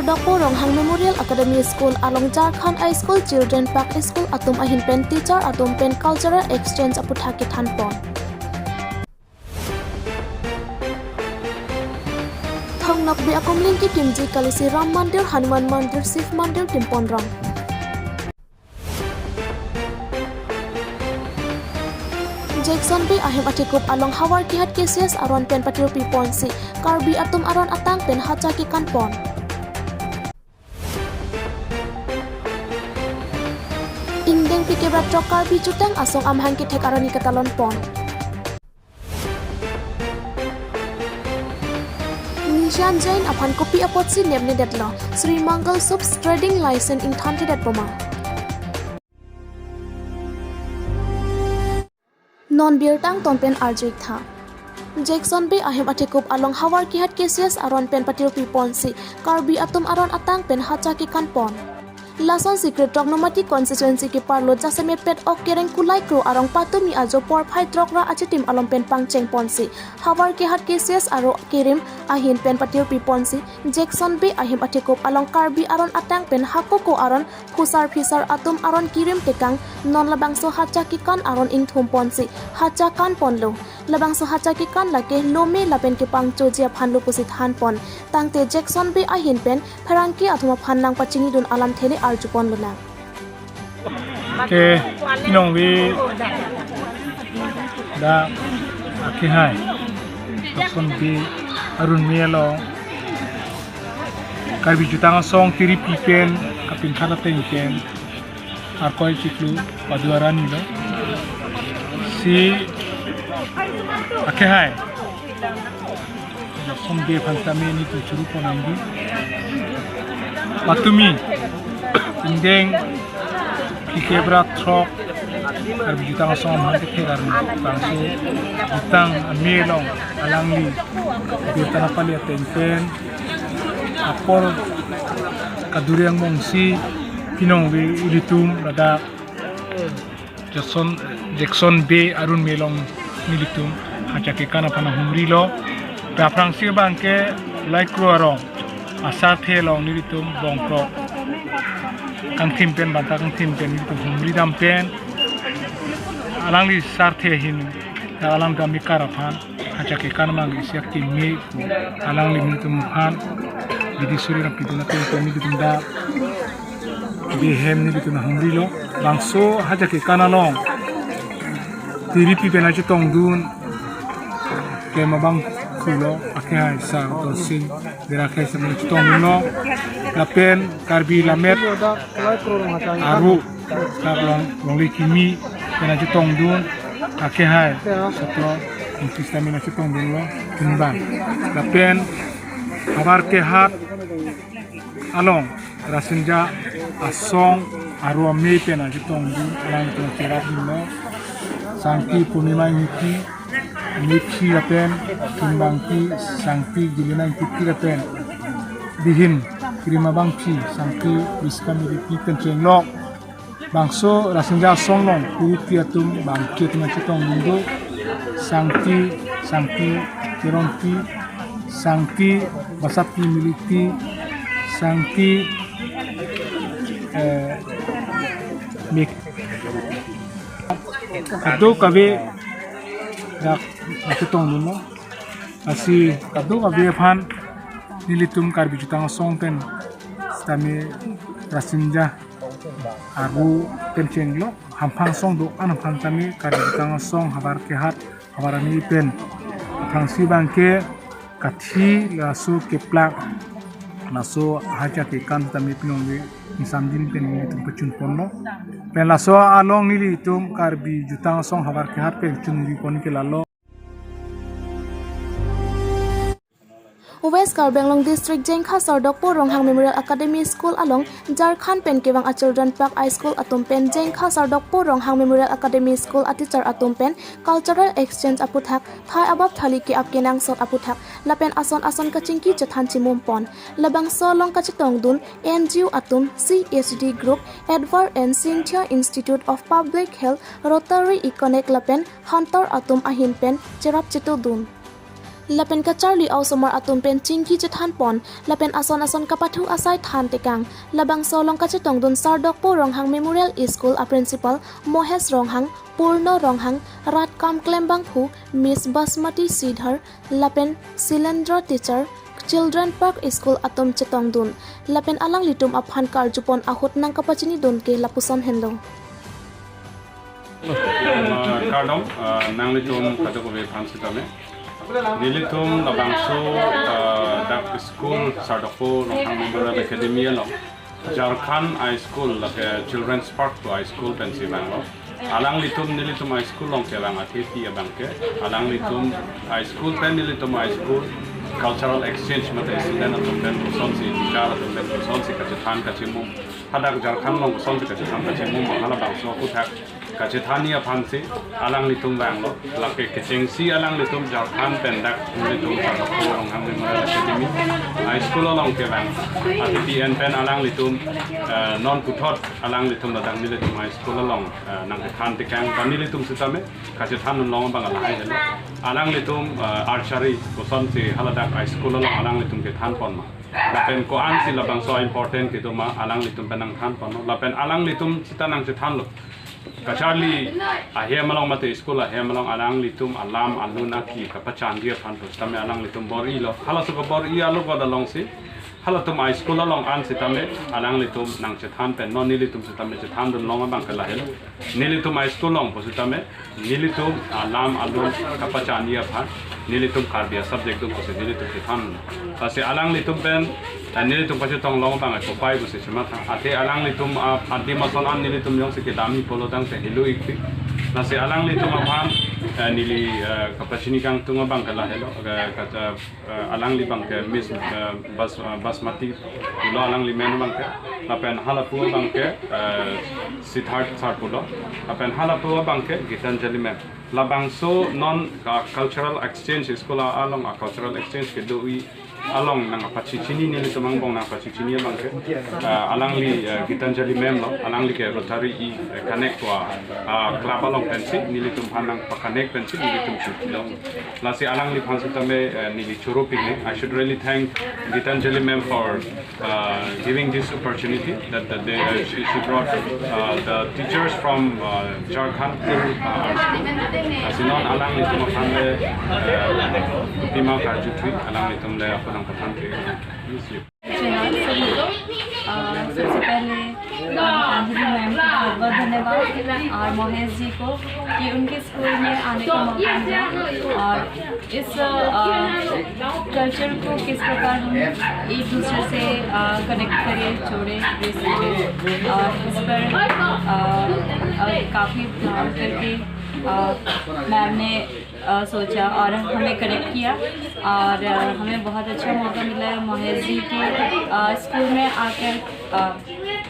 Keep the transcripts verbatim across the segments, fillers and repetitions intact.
Dokpo Ronghang Memorial Academy School along Jharkhand High School Children Park School atum ahin pen teacher atum pen cultural exchange aputhak kethan pon. Thong Nokbe akumling kekimji kalisi Ram Mandir, Hanuman Mandir, Shiv Mandir kimpon rong. Jackson Bey ahem athekup along Howraghat K C S aron pen patirpi ponsi Karbi atum aron atang pen hacha kekan pon. Ingdeng phlikep ra throk Karbi Jutang Asong amahang kethek arni katalon pon. Nishan Jain aphan kopi apotsi nepnedetlo, Sri Mangal Soups trading license ingthanthedet poma. Non birta angton pen arju-ik tha. Jackson Bey ahem athekup along Howraghat K C S aron pen patirpi ponsi Karbi atum aron atang pen hacha kekan pon. Lasonsi krethrok Nomati constituency keparlo jasemet pet ok kereng kulai kro arong patumi ajo porphai throk ra achitim along pen pangcheng ponsi Howraghat K C S aro kerim ahin pen patirpi ponsi Jackson Bey ahem athekup along Karbi aron atang pen hakoko aron phusar phisar atum aron kirim tekang non labangso hacha kekan aron ingthum ponsi hacha kan ponlo. Labangso hacha kekan lake lome lapen kepangchoji aphanlo pusi than pon. Tangte Jackson Bey ahin pen pherangke atum aphan nangpachinidun alamthe le arju ponlonang. Ke pinong ave dak akehai Jackson Bey arun melo Karbi Jutang Asong tiripi pen kapinkhat ateng pen arkoi chiklo padu arni lo. Si akehai Jackson Bey aphan tame nelitum churu pon nangji. Patumi ingdeng phlikep ra throk Karbi Jutang Asong amahang kethek arni bangso jutang ame along alangli birta nangpale ateng pen apor kaduri angbongsi pinong ave ilitum ladak Jackson, Jackson Bey arun melo nelitum hacha kekan aphan humrilo. Aphrangsi abangke laikro arong asarthe along nelitum bongkrok kangthim pen banta kangthim pen nelitum humri dam pen alangli sarthe ahin alang kami kar aphan hacha kekan mang isi akimi pu alangli nelitum aphan bidi suri nangpidun ateng pen nelitum dak Bey ahem nelitum humrilo. Bangso hacha kekan along tiripi pen nangchetongdun klem abang kulo akehai Sar Dolsing Bey ra akehai si nangchetongdunlo. Lapen Karbi Lammet Aru Karlong Longle Kimi pen nangchetongdun akehai Sotro Krista pen nangchetongdunlo. Kinbang lapen Howraghat along Rasinja Asong aru amei pen nangchetongdun alangtum cherapdunlo. Sangti Purnima Ingti, Miphi lapen Kinbangti Sangti Gilina Ingti lapen Bihin Krima Bangphi Sangti Biskam Iripi pen chenglok. Bangso Rasinja Asong along tiripi atum bangke atum nangchetongdun do. Sangti, Sangti Teronpi, Sangti Basapti Militi, Sangti, eh, Mik. Kadokave dak nangchetongdunlo. Lasi kadokave aphan nelitum Karbi Jutang Asong pen sitame Rasinja aru pen chenglok hamphang asong do-an aphan tame Karbi Jutang Asong Howraghat Howraghat amei pen aphrangsi abangke kathi laso keplak laso hacha kekan tame pinong ave ingsamjin pen nelitum pachun ponlo. Pen laso along nelitum Karbi Jutang Asong Howraghat pen chunri pon ke lalo. West Karbi Anglong District Jengkha Sardokpo Ronghang Memorial Academy School along Jharkhand pen kevang a Children Park High School atum pen Jengkha Sardokpo Ronghang Memorial Academy School a teacher atum pen cultural exchange aputhak thai abap thali ke-ap kenangsot aputhak lapen ason ason kachingki chethan chimum pon. Labangso along kachetongdun N G O atum, C H D Group, Edward and Cynthia Institute of Public Health, Rotary Iconic lapen Hunter atum ahin pen cherap chetongdun. Lapen kacharli a-osomar atum pen chingki chethan pon, lapen ason ason kapathu asai than tekang. Labangso along kachetongdun Sardokpo Ronghang Memorial School a-principal Mohesh Ronghang, Purno Ronghang, Ratkam Klembangphu, Miss Basmati Sridhar, lapen Silendra teacher, Children Park School atum chetongdun. Lapen alanglitum aphan karjupon ahut nangkapachinidun ke lapuson henlo. Uh, kardom, uh, nanglitum kadokave aphan sitame. Nelitum labangso, uh, dak school Sardokpo Ronghang Memorial Academy along Jharkhand a-school lake Children's Park pu a-school pensi vanglo. Alanglitum nelitum a-school along kevang athe ti abang ke, alanglitum a-school pen nelitum a-school cultural exchange mate student atum pen kosonsi, teacher atum pen kosonsi kachethan kachimum, hadak Jharkhand along kosonsi kachethan kachimum, halabangso aphuthak kachethanji aphansi alanglitum vanglo. Lake kechengsi alanglitum Jharkhand pen dak nelitum Sardokpo Ronghang Memorial Academy a-school along kevang athe ti en pen alanglitum, eh, non puthot alanglitum ladak nelitum a-school along, eh, nangkethan tekang, ba nelitum sitame kachethan long abang lahai helo. Alanglitum, eh, archery kosonsi haladak a-school along alanglitum kethan pon ma, lapen ko-ansi labangso important kedo ma, alanglitum pen nangthan ponlo. Lapen alanglitum sita nangchethanlo. Kacharli ahem along mate school ahem along alanglitum alam alun aki kapachanji aphan pusitame alanglitum bor-ilo. Halaso kabor-i along ko dalongsi halatum a-school along an sitame alanglitum nangchethan pen non nelitum sitame chethandun long abang ke lahelo. Nelitum a-school along pusitame nelitum alam alun kapachanji aphan nelitum Karbi a-subject atum pusi nelitum chethan. Lasi alanglitum pen, eh, nelitum kachetong long abang kopai pusi chematha. Athe alanglitum, ah, adim ason an nelitum jongsi kedamji pulo tangte helo ikti. Lasi alanglitum aphan, eh, neli, eh, kapachini kangtung abang ke lahelo, eh, kacha, eh, alangli abang ke Miss, eh, Bas-, eh, Basmati pulo alangli men abang ke. Lapen halapu abang ke, eh, Siddharth sir pulo. Lapen halapu abang ke Gitanjali ma'am. Labangso non, ah, cultural exchange school a-, along a-cultural exchange kedoji along nangpachini nelitum angbong nangpachini abang ke, ah, alangli, eh, Gitanjali ma'am lo, alangli ke Rotary, eh, Connect wa, ah, club along pensi nelitum aphan nangpa-connect pensi nelitum chipilong. Lasi alangliphan sitame, eh, neli choro pini. I should really thank Gitanjali ma'am for, uh, giving this opportunity that, that they, uh, she, she brought, uh, the teachers from, uh, Jharkhand to, uh, our school. Lasi non alanglitum aphan le, uh, pima karjuthui, alanglitum le ako nangpathan ke. Yes, you. जी हाँ, सभी को, अ, सबसे पहले, अ, अंजलि मैम को बहुत बहुत धन्यवाद और मोहेश जी को कि उनके स्कूल में आने का मौका मिला और इस, अ, कल्चर को किस प्रकार हम एक दूसरे से, अ, कनेक्ट करें, जोड़ें, दे सकें। और इस पर, अ, अ, काफ़ी ध्यान करके, अ, मैम ने, अ, सोचा और हमें कनेक्ट किया और, अ, हमें बहुत अच्छा मौका मिला है मोहेश जी के, अ, स्कूल में आकर, अ,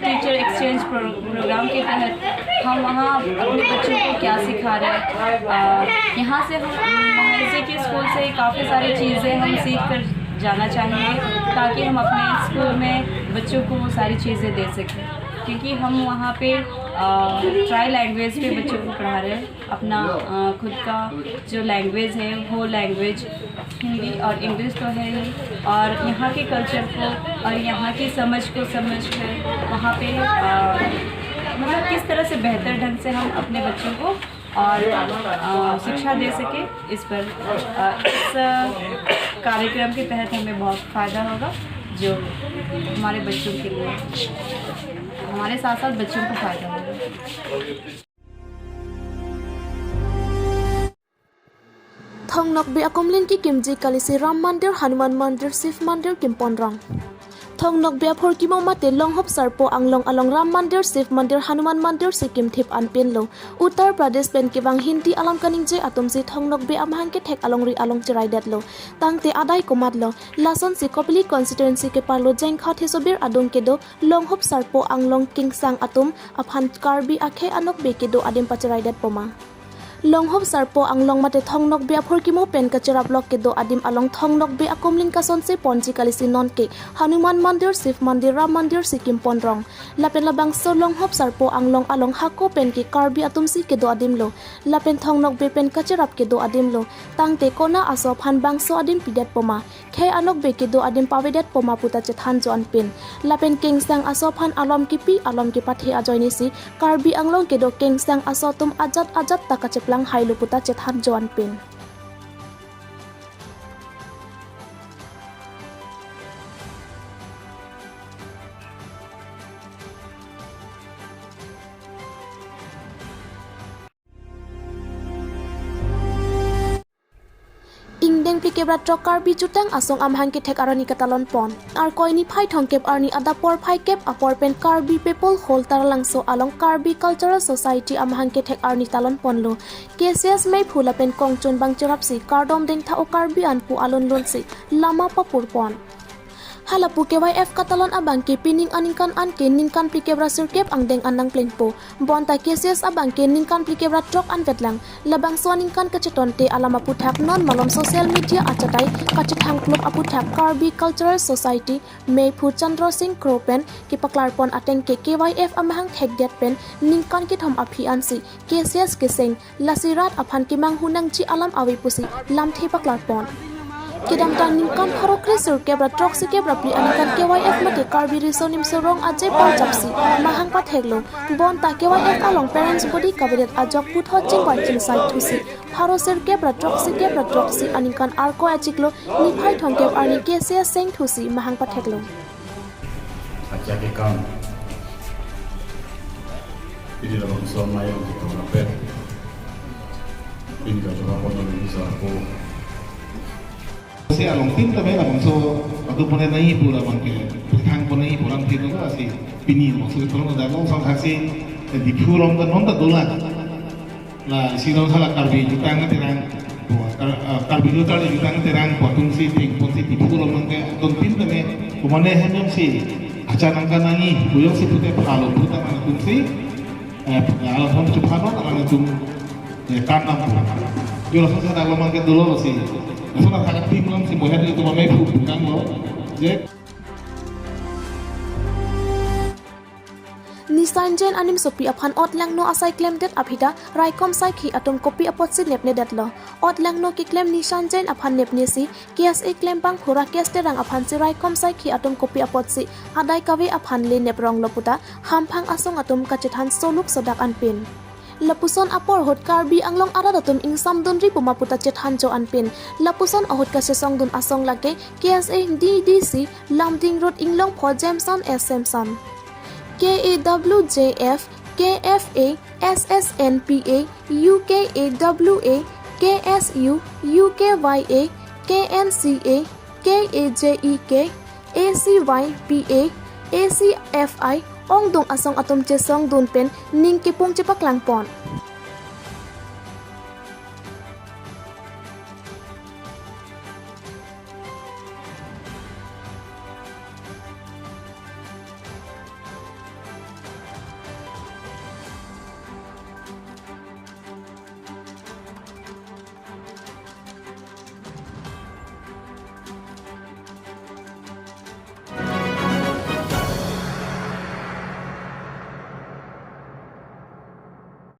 टीचर एक्सचेंज प्रो-, प्रोग्राम के तहत हम वहाँ अपने बच्चों को क्या सिखा रहे हैं। अ, यहाँ से हम, मोहेश जी के स्कूल से काफ़ी सारी चीज़ें हम सीख कर जाना चाहेंगे, ताकि हम अपने स्कूल में बच्चों को वो सारी चीज़ें दे सकें, क्योंकि हम वहाँ पे, अ, ट्राई लैंग्वेज पे बच्चों को पढ़ा रहे हैं। अपना, अ, खुद का जो लैंग्वेज है, वो लैंग्वेज हिंदी और इंग्लिश तो है ही, और यहाँ के कल्चर को और यहाँ की समझ को समझ कर वहाँ पे, अ, मतलब किस तरह से बेहतर ढंग से हम अपने बच्चों को और, अ, शिक्षा दे सके, इस पर, अ, इस, अ, कार्यक्रम के तहत हमें बहुत फ़ायदा होगा, जो हमारे बच्चों के लिए, हमारे साथ साथ बच्चों को फ़ायदा होगा। Thong Nokbe akumlin kekimji kalisi Ram Mandir, Hanuman Mandir, Shiv Mandir kimpon rong. Thong Nokbe aphurkimo mate Longhup Sarpo Anglong along Ram Mandir, Shiv Mandir, Hanuman Mandir si kimthip anpinlo. Uttar Pradesh pen kevang Hindi alam kaningje atum si Thong Nokbe amahang kethek alongri along cheraidetlo. Tangte adai komatlo. Lasonsi Kopili constituency keparlo Jengkha Thesobir adung kedo Longhup Sarpo Anglong Kingsang atum aphan Karbi akhei anokbe kedo adim pacheraidetpo ma. Longhop Sarpo Anglong mate Thong Nokbe aphurkimo pen kacherap lok kedo adim along Thong Nokbe akumling kasonse ponji kalisi nonke Hanuman Mandir, Shiv Mandir, Ram Mandir si kim pon rong. Lapen labangso Longhop Sarpo Anglong along hako pen ke Karbi atum si kedo adim lo. Lapen Thong Nokbe pen kacherap kedo adim lo. Tangte konat aso aphan bangso adim pidet poma, khei anokbe kedo adim pavedet poma puta chethan jo anpin. Lapen kengsang aso aphan alom kipi alom kepathe ajoine si Karbi Anglong kedo kengsang aso atum ajat ajat ta kacheplang hailo puta chethan jo anpin. Ingdeng phlikep ra throk Karbi Jutang Asong amahang kethek arni katalon pon. Arkoi niphai thomkep arni adap porphai kep apor pen Karbi People Hall Taralangso along Karbi Cultural Society amahang kethek arni talon ponlo. K C S meiphu lapen kongchun bang cherapsi kardom dengtha-o Karbi an pu alun lunsi lama papur pon. Halapu K Y F katalon abang ke pining aningkan an ke ningkan phlikep ra sirkep angdeng an nangplengpo. Bonta K C S abang ke ningkan phlikep ra throk an vetlang. Labangso aningkan kachetonte alam aputhak non malom social media achatai kachethang plop aputhak Karbi Cultural Society meiphu Chandra Singh Kro pen kepaklar pon ateng ke K Y F amahang thekdet pen ningkan kethom aphi ansi K C S keseng lasi rat aphan kemanghu nangji alam ave pusi lamthe paklar pon. Kedamtang ningkan pharo kre sirkep ra throksi kep ra phli aningkan K Y F mate Karbi Riso Nimso Rong Aje Pal chapsi mahang patheklo. Bonta K Y F along parents body kavedet ajok puthot chingvai chingsai thusi pharo sirkep ra throksi kep ra throksi aningkan Arkoi achiklo niphai thomkep arni K C S seng thusi mahang patheklo. Acha ke kam. Pini labangso amei along kedo rapet. Pini kachora pon lo bisa ko. Si along tin tame labangso adu pone nai pura bangke. Thang pone nai pura thik lo asi. Pini labangso kedo lo dagong sang haksi. Diphu along ta non ta dola. La isi along hala Karbi Jutang Terang, Kar-, ah, Karbi Jutang Jutang Terang, pu atum si thengpon si Diphu along mangke atum tin tame, kumane hem jongsi acha nangkanangji, pu jongsi pute phalo, puta mana atum si, eh, alam hom chupha non, alam atum, eh, kan nam pu. Jo lason sa along mangke dolo si. Lason athak atim along si mohen itu mamai phu kang lo. Je. Nishan Jain animsopi aphan otlangno asai klemdet aphi ta raikom saikhi atum kopi apotsi nepnedetlo. Otlangno keklem Nishan Jain aphan nepnesi K S A klembangphu Rakesh Terang aphansi raikom saikhi atum kopi apotsi adai kave aphan le nepronglo puta hamphang asong atum kachethan soluk sodak anpin. Lapuson apor ahut Karbi Anglong arat atum ingsamdunri puma puta chethan jo anpin. Lapuson ahut kachesongdun asong lake K S A D D C Lumding Road Inglongpho Jameson S Samson, K A W J F, K F A, S S N P A, U K A W A, K S U, U K Y A, K N C A, K A J E K, A C Y P A, A C F I, ongdung asong atum chesongdun pen ning kepung chepaklang pon.